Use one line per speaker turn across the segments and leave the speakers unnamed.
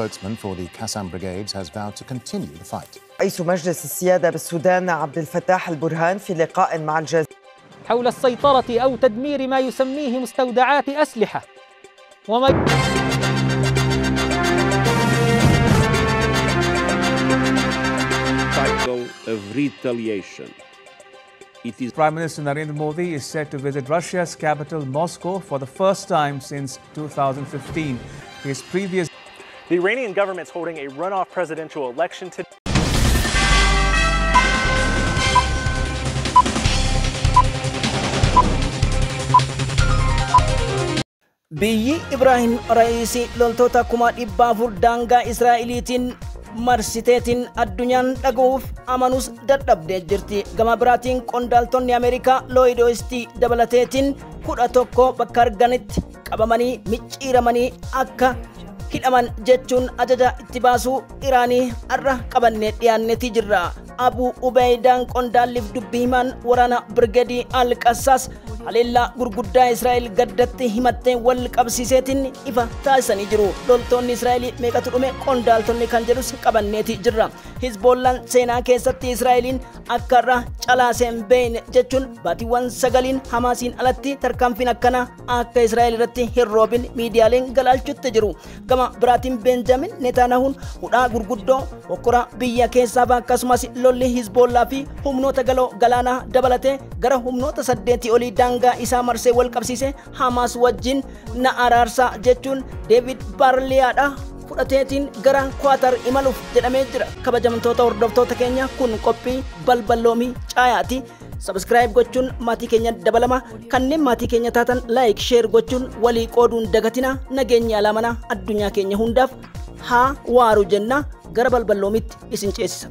Spokesman for the Qassam Brigades has vowed to continue the fight.
رئيس مجلس السيادة بالسودان عبد الفتاح البرهان في لقاء مع الجزيرة
حول السيطرة أو تدمير ما يسميه مستودعات أسلحة وما
of retaliation. It is
Prime Minister Narendra Modi is set to visit Russia's capital, Moscow, for the first time since 2015. His previous
The Iranian government's holding a runoff presidential election today.
Biyyi Ibraahim Ra'iisii loltoota 400,000 daangaa Israa'eliitiin marsiteetiin addunyaan dhaga'uuf amanus dadhabdee jirti. Gama biraatiin qondaaltonni Ameerikaa Looyid Oostii dabalateetiin 11 bakka arganitti qabamanii micciiramanii akka hidhaman jechuun ajaja itti baasuu Iraanii har'a qabannee dhiyaanneeti jirra. Abu Ubaydaan qondaalliif dubbii himaan waraana Birgeedii Al-Qassaas haleellaa gurguddaa Israa'el gaddatti himattee wal qabsiiseetiin ifa taasisanii jiru. Loltoonni Israa'el meeqatu dhume qondaaltonni kan jedhus qabanneeti jirra. Hizboollaan seenaa keessatti Israa'eliin akka irra calaasee hin beekne jechuun baatiiwwan 9 Hamaasiin alatti tarkaanfiin akkanaa akka Israa'el irratti hin roobin miidiyaaleen galaalchutti jiru. Gama biraatiin Benjamin Netanyahuun hudhaa gurguddoo hokkora biyya keessaa akkasumas lolli Hizboollaa fi humnoota galoo galaanaa dabalatee gara humnoota 8 olii daangaa isaa marsee wal qabsiise Hamaas wajjin na araarsaa jechuun David Barliyaadha fudhateetiin gara Kwaatar imaluuf jedhamee jira. Kabajamtoota hordoftoota keenya kun qophii balballoomii caayaati. Subscribe gochuun maatii keenya dabalama. Kanneen maatii keenya taatan like share gochuun walii qooduun dagatina. Nageenya alaamanaa addunyaa keenya hundaaf haa waaru jenna. Gara balballoomitti isin ceesisa.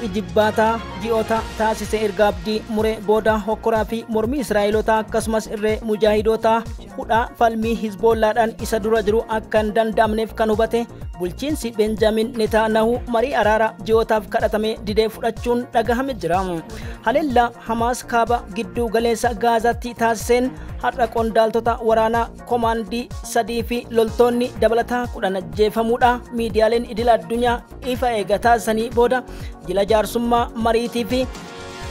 Ijibbaataa ji'oota taasise erga abdii muree booda hokkoraa fi mormii Israa'elotaa akkasumas irree mujaahidoota hudhaa falmii Hizbollaadhaan isa dura jiru akka hin danda'amneef kan hubate bulchiinsi Benjamin Netanyahu marii araara ji'ootaaf kadhatame didee fudhachuun dhagahame jira. Haleellaa Hamaas kaaba gidduu galeessa Gaazaatti taasiseen har'a qondaaltota waraanaa komaandii 3 fi loltoonni dabalataa 10 ajjeefamuudha miidiyaaleen idil addunyaa ifa eega taasisanii booda jila jaarsummaa mariitii fi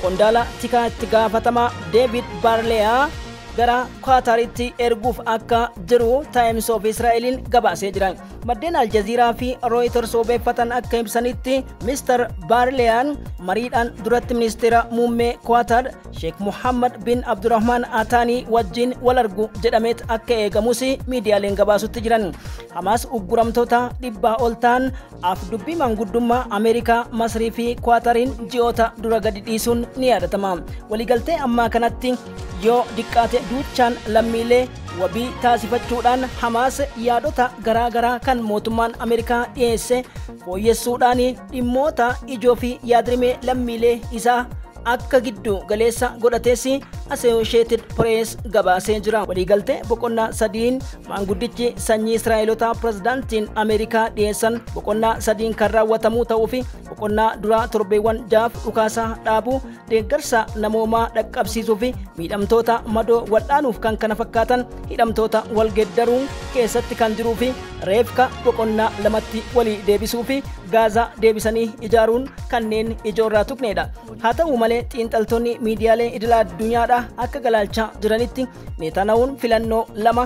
qondaala tikaa itti gaafatamaa David Barleyaa gara Qaataritti erguuf akka jiru Times of Israa'eliin gabaasee jira. Maddeen Aljazeeraa fi Reuters obeeffatan akka ibsanitti Mr. Barleyaan mariidhaan duratti ministeera muummee Qaatar Sheikh Muhammad bin Abdurrahman Ataanii wajjin wal argu jedhameet akka eegamus miidiyaaleen gabaasutti jiran. Hamaas ugguramtoota 100 ol ta'an afdubbii manguddummaa Ameerikaa, Masrii fi Qaatariin ji'oota dura gadi dhiisuun ni yaadatama. Waliigaltee ammaa kanatti yoo diqqaate duuchaan lammiilee wabii taasifachuudhaan Hamaas yaadota garaa garaa kan mootummaan Ameerikaa dhiyeesse fooyyessuudhaan dhimmoota ijoo fi yaadrimee lammiilee isaa akka giddu galeessa godhatees Associated Press gabaasee jira. Waliigaltee boqonnaa 3 maanguddichi sanyii Israa'elotaa pirezidaantiin Ameerikaa dhiyeessan boqonnaa 3 kan raawwatamuu ta'uu fi boqonnaa duraa torbeewwan 6 dhukaasaa dhaabuu deeggarsa namoomaa dhaqqabsiisuu fi miidhamtoota madoo wal'aanuuf kan kana fakkaatan hidhamtoota walgeeddaruu keessatti kan jiruu fi reefka boqonnaa 2tti walii deebisuu fi Gaazaa deebisanii ijaaruun kanneen ijoorraa tuqneedha. Haa ta'u malee xiinxaltoonni miidiyaalee idil addunyaadha akka galaalchaa jiranitti Netanyahuun filannoo 2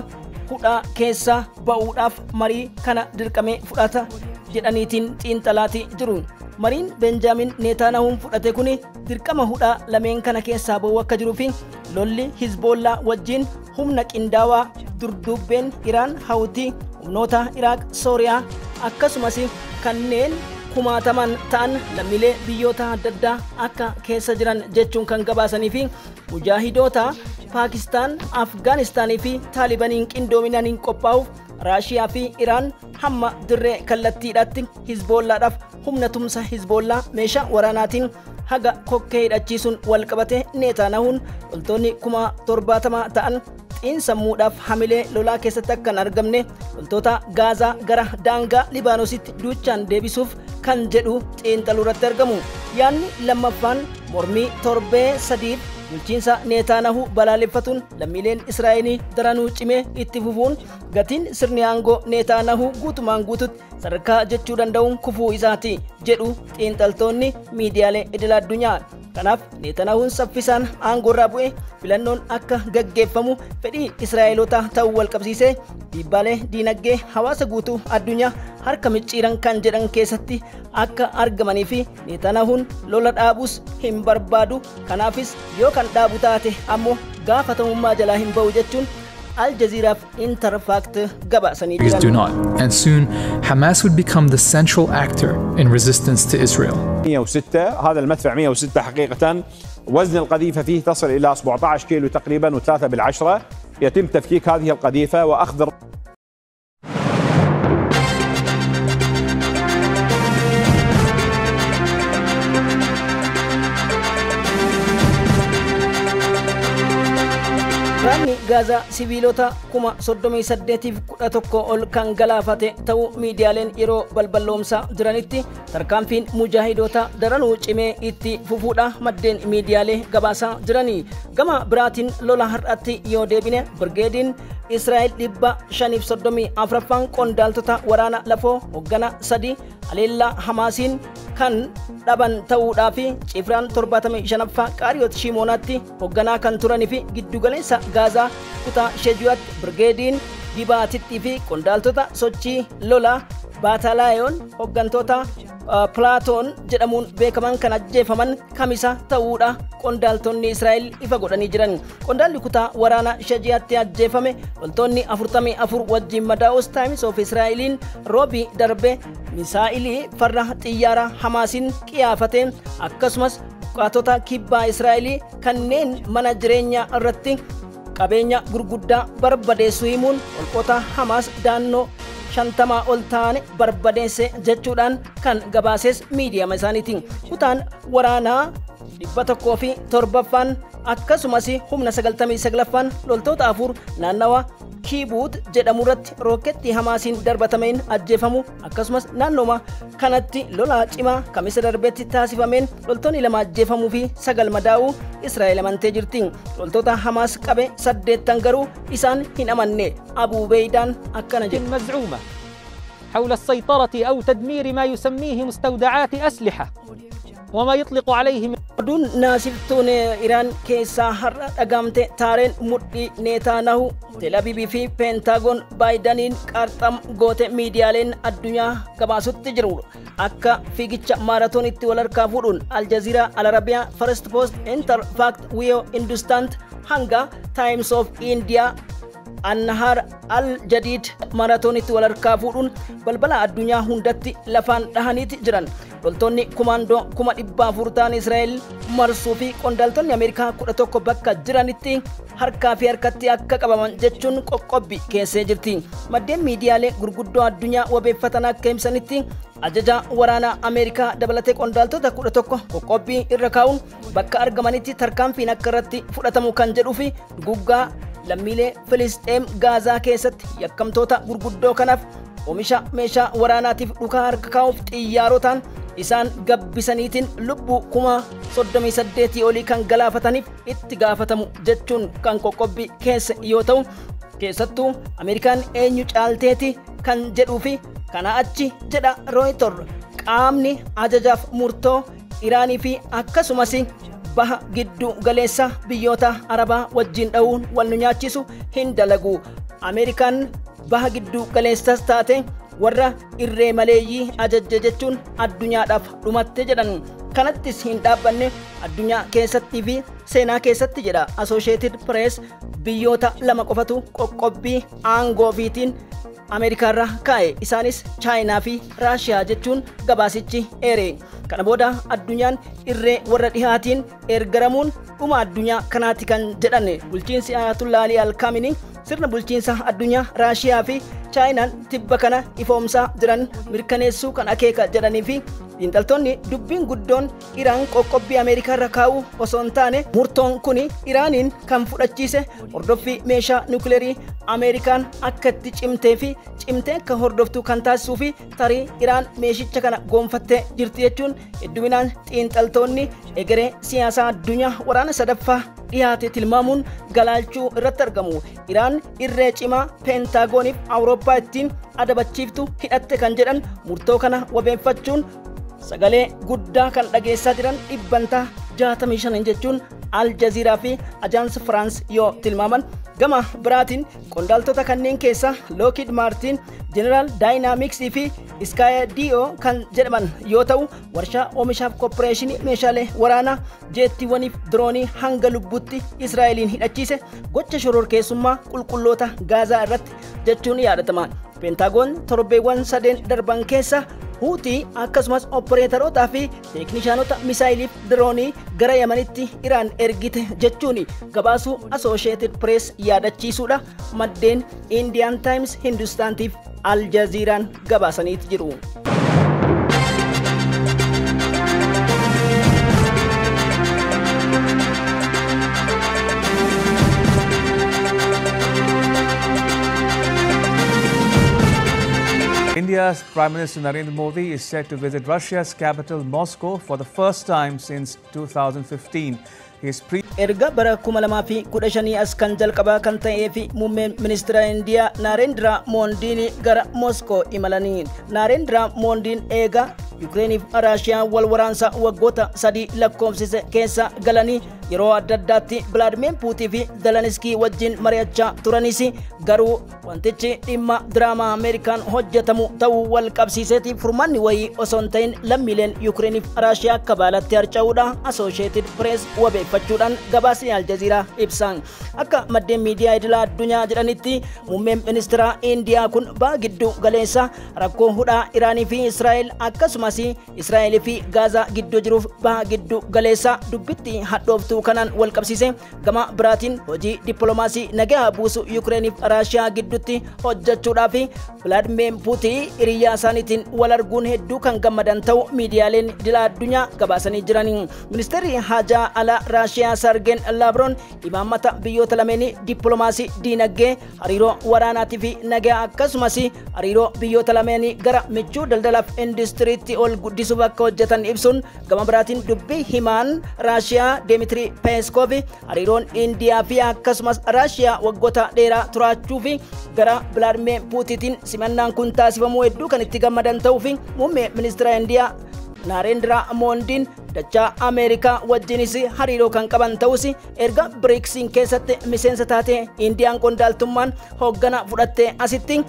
hudhaa keessa ba'uudhaaf marii kana dirqamee fudhata jedhaniitiin xiinxalaati jiru. Mariin Benjamin Netanyahuun fudhate kun dirqama hudhaa lameen kana keessaa ba'uu akka jiruu fi lolli Hizbollaa wajjin humna qindaawaa durdubbeen Iraan, Hawutii, humnoota Iraaq, Sooriyaa akkasumas kanneen kumaataman ta'an lammiilee biyyoota adda addaa akka keessa jiran jechuun kan gabaasanii fi mujaahidoota Paakistaan, Afgaanistaanii fi Taalibaniin qindoominaan qophaa'uuf Raashiyaa fi Iraan hamma dirree kallattiidhaatti Hizbollaadhaaf humna tumsa Hizbollaa meeshaa waraanaatiin haga kokkee hidhachiisuun wal qabate Netanyahuun loltoonni 70,000 ta'an xiinsammuudhaaf hamilee lolaa keessatti akka hin argamne loltoota Gaazaa gara daangaa Libaanoositti duuchaan deebisuuf kan jedhu xiinxaluu irratti argamu. Yaadni lammaffaan mormii torbee sadiif bulchiinsa Neetaanahu balaaleffatuun lammiileen Israa'elii daranuu cimee itti fufuun gatiin sirni aangoo Neetaanahu guutumaan guututti sadarkaa jechuu danda'uun kufuu isaati jedhu xiinxaltoonni miidiyaalee idil addunyaa. Kanaaf Neetanahuun saffisaan aangoo irraa bu'ee filannoon akka gaggeeffamu fedhii Israa'elotaa ta'uu wal qabsiisee dhiibbaalee diinagdee hawaasa guutuu addunyaa harka micciiran kan jedhan keessatti akka argamanii fi Neetanahuun lola dhaabuus hin barbaadu. Kanaafis yoo kan dhaabu taate ammoo gaafatamummaa jalaa hin ba'u jechuun Al Jazeeraaf Interfact gabaasanii jiran.
Do not. And soon, Hamas would become the central actor in resistance to Israel.
106 هذا المدفع 106 حقيقة وزن القذيفة فيه تصل إلى 17 كيلو تقريبا و3 بالعشرة. يتم تفكيك هذه القذيفة وأخذ
Waraanni Gaazaa sibiilota 38,011 ol kan galaafate ta'uu miidiyaaleen yeroo balballoomsaa jiranitti tarkaanfiin mujaahidoota daranuu cimee itti fufuudha maddeen miidiyaalee gabaasaa jiranii. Gama biraatiin lola har'aatti yoo deebine birgeediin Israa'el 534ffaan qondaaltota waraana lafoo hoggana 3 haleellaa Hamaasiin kan dhaban ta'uudhaa fi cifraan 75ffaa Qaariyoot Shimoonaatti hogganaa kan turanii fi giddugaleessa Gaazaa kutaa Shejuwaatti birgeediin Gibaatittii fi qondaaltota sochii lolaa Baataalaayoon hoggantoota Plaatoon jedhamuun beekaman kan ajjeefaman kamisa ta'uudha qondaaltonni Israa'el ifa godhanii jiran. Qondaalli kutaa waraana Shajiyaatti ajjeefame loltoonni 44 wajjin madaa'us Times of Israa'eliin roobii darbe misaa'ilii farra xiyyaara Hamaasiin qiyaafate akkasumas buqqaatota kibbaa Israa'elii kanneen mana jireenyaa irratti qabeenya gurguddaa barbadeessu himuun holqoota Hamaas daannoo 50 ol ta'an barbadeesse jechuudhaan kan gabaases miidiyaa isaaniitiin. Kutaan waraanaa 107ffaan akkasumas humna 99ffaan loltoota 4 naannawa Kiibuut jedhamu irratti rooketti Hamaasiin darbatameen ajjeefamu akkasumas naannoma kanatti lolaa cimaa kamisa darbetti taasifameen loltoonni 2 ajjeefamuu fi 9 madaa'uu Israa'el amantee jirti. Loltoota Hamaas qabe 8 garuu isaan hin amanne. Abuu Beeydaan akkana jedhe.
مزعومة حول السيطرة أو تدمير ما يسميه مستودعات أسلحة وما يطلق عليه من
Oduun naasiftuun Iraan keessaa har'a dhagaamte taareen mudhii Neetaanahu Tel Aviivii fi Peentaagoon Baayidaniin qarxam goote miidiyaaleen addunyaa gabaasutti jiru. Akka fiigicha maaratoonitti wal harkaa fuudhuun Al Jazeera, Al Arabiyaa, First Post, Interfact, Wio, Hindustan hanga Times of India Annahaar Al Jadiid maaraatoonitti wal harkaa fuudhuun balbala addunyaa hundatti lafaan dhahaniiti jiran. Loltoonni kumaandoo 400,000 ta'an Israa'el marsuu fi qondaaltonni Ameerikaa 11 bakka jiranitti harkaa fi harkatti akka qabaman jechuun qoqqobbi keessee jirti. Maddeen miidiyaalee gurguddoo addunyaa wabeeffatan akka ibsanitti ajaja waraanaa Ameerikaa dabalatee qondaaltota 11 qoqqobbii irra kaa'uun bakka argamanitti tarkaanfiin akka irratti fudhatamu kan jedhuu fi duguggaa lammiilee Filisxeem Gaazaa keessatti yakkamtoota gurguddoo kanaaf oomisha meeshaa waraanaatiif dhukaa harka kaa'uuf xiyyaarotaan isaan gabbisaniitiin lubbuu 38,000 olii kan galaafataniif itti gaafatamu jechuun kan qoqqobbii keessa yoo ta'u keessattuu Ameerikaan eenyu caalteeti kan jedhuu fi kana achi jedha Rooyiter qaamni ajajaaf murtoo Iraanii fi akkasumas baha giddu galeessa biyyoota Arabaa wajjin dha'uun wal nu nyaachisu hin dalagu. Ameerikaan baha giddu galeessas taate warra irree maleeyyii ajajje jechuun addunyaadhaaf dhumatte jedhan. Kanattis hin dhaabbanne addunyaa keessattii fi seenaa keessatti jedha Associated Press biyyoota 2 qofatu qoqqobbii aangoo ofiitiin Ameerikaarra kaa'e isaanis Chaayinaa fi Raashiyaa jechuun gabaasichi eere. Kana booda addunyaan irree warra dhihaatiin ergaramuun dhuma addunyaa kanaati kan jedhan bulchiinsi Ayatollah Ali Al-Khamenei sirna bulchiinsa addunyaa Raashiyaa fi Chaayinaan tibba kana ifoomsaa jiran mirkaneessuu kan akeeka jedhanii fi xiinxaltoonni dubbiin guddoon Iraan qoqqobbii Ameerikaa irra kaa'uu osoo hin taane murtoon kun Iraaniin kan fudhachiise hordoffii meeshaa nukleerii Ameerikaan akka itti cimtee fi cimtee akka hordoftu kan taasisuu fi tarii Iraan meeshicha kana goonfattee jirti jechuun hedduminaan xiinxaltoonni egeree siyaasaa addunyaa waraana sadaffaa dhiyaate tilmaamuun galaalchuu irratti argamu. Iraan irree cimaa Peentagooniif Awurooppaa ittiin adabachiiftu hidhatte kan jedhan murtoo kana wabeeffachuun sagalee guddaa kan dhageessaa jiran 65% jechuun Al Jazeera fi Ajaans France yoo tilmaaman. Gama biraatiin qondaaltota kanneen keessa Lockheed Martin, General Dynamics fi Skydio kan jedhaman yoo ta'u warshaa oomishaaf kooppareeshinii meeshaalee waraanaa jeettiiwwaniif diroonii hanga lubbuutti Israa'eliin hidhachiise gocha shororkeessummaa qulqulloota Gaazaa irratti jechuun yaadatama. Peentaagoon torbeewwan sadeen darban keessa Huutii akkasumas opereetarootaa fi teeknishaanota misaayiliif diroonii gara Yamanitti Iraan ergite jechuun gabaasuu Associated Press yaadachiisuudha. Maddeen Indian Times, Hindustaantiif Al Jazeeraan gabaasaniiti jiru.
India's Prime Minister Narendra Modi is set to visit Russia's capital Moscow for the first time since 2015. His
Erga bara 2015 as kan jalqabaa kan ta'ee fi muummeen ministeera Indiyaa Narendra Moodiin gara Moskoo imalanii. Narendra Moodiin eega Yukireeniif Raashiyaan wal waraansa waggoota 3 lakkoofsise keessa galanii yeroo adda addaatti Vladimir Putin fi Zelensky wajjin mari'achaa turanis garuu wantichi dhimma diraamaa Ameerikaan hojjetamu ta'uu wal qabsiiseeti furmaanni wayii osoo hin ta'in lammiileen Yukireeniif Raashiyaa akka baalatti harca'uudha Associated Press wabeeffachuudhaan gabaasni Al Jazeera ibsan. Akka maddeen miidiyaa idilaa addunyaa jedhanitti muummeen ministeera Indiyaa kun ba'a giddu galeessa rakkoo hudhaa Iraanii fi Israa'el akkasumas Israa'el fi Gaazaa gidduu jiruuf ba'a giddu galeessa dubbitti hadhooftuu kanaan wal qabsiise. Gama biraatiin hojii dippiloomaasii nagaa buusu Yukireeniif Raashiyaa gidduutti hojjechuudhaaf Vladimir Putin hiriyyaa isaaniitiin wal arguun hedduu kan gammadan ta'u miidiyaaleen idilaa addunyaa gabaasanii jiran. Ministeerri haajaa alaa Raashiyaa Sergey Lavrov imaammata biyyoota lameenii dippiloomaasii diinagdee hariiroo waraanaatii fi nagaa akkasumas hariiroo biyyoota lameenii gara michuu daldalaaf industiriitti ol guddisuuf akka hojjetan ibsuun gama biraatiin dubbii himaan Raashiyaa Dmitry Peskov hariiroon Indiyaa fi akkasumas Raashiyaa waggoota dheeraa turaachuu fi gara Vladimir Putiniin simannaan kun taasifamuu hedduu kan itti gammadan ta'uu fi muummee ministeera Indiyaa Narendra Moodiin dachaa Ameerikaa wajjinis hariiroo kan qaban ta'us erga BRICSin keessatti miseensa taate Indiyaan qondaaltummaan hooggana fudhattee asitti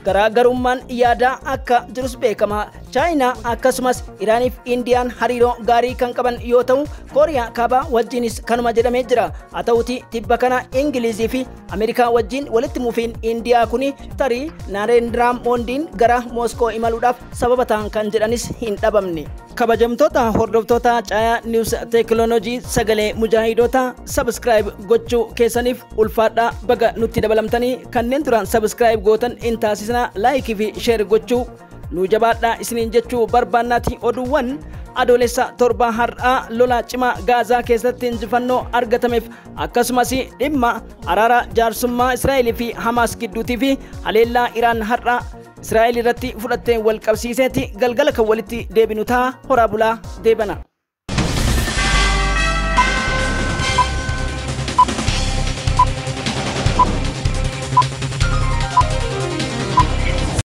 garaagarummaan yaadaa akka jirus beekama. Chaayinaa akkasumas Iraaniif Indiyaan hariiroo gaarii kan qaban yoo ta'u Kooriyaa kaabaa wajjinis kanuma jedhamee jira. Haa ta'uti tibba kana Ingilizii fi Ameerikaa wajjin walitti mufiin Indiyaa kuni tarii Narendra Moodiin gara Moskoo imaluudhaaf sababa ta'an kan jedhanis hin dhabamne. Kabajamtoota hordoftoota Caayaa News Teekinooloojii sagalee mujaahidoota subscribe gochuu keessaniif ulfaadhaa baga nutti dabalamtanii kanneen duraan subscribe gootan hin taasisna laayikii fi sheer gochuu nu jabaadhaa isiniin jechuu barbaannaati. Oduuwwan adoolessa 7 har'aa lola cimaa Gaazaa keessatti injifannoo argatameef akkasumas dhimma araara jaarsummaa Israa'elii fi Hamaas gidduutii fi haleellaa Iraan har'aa Israa'el irratti fudhatteen wal qabsiiseeti galgala kan walitti deebinu ta'a. Horaa bulaa deebana.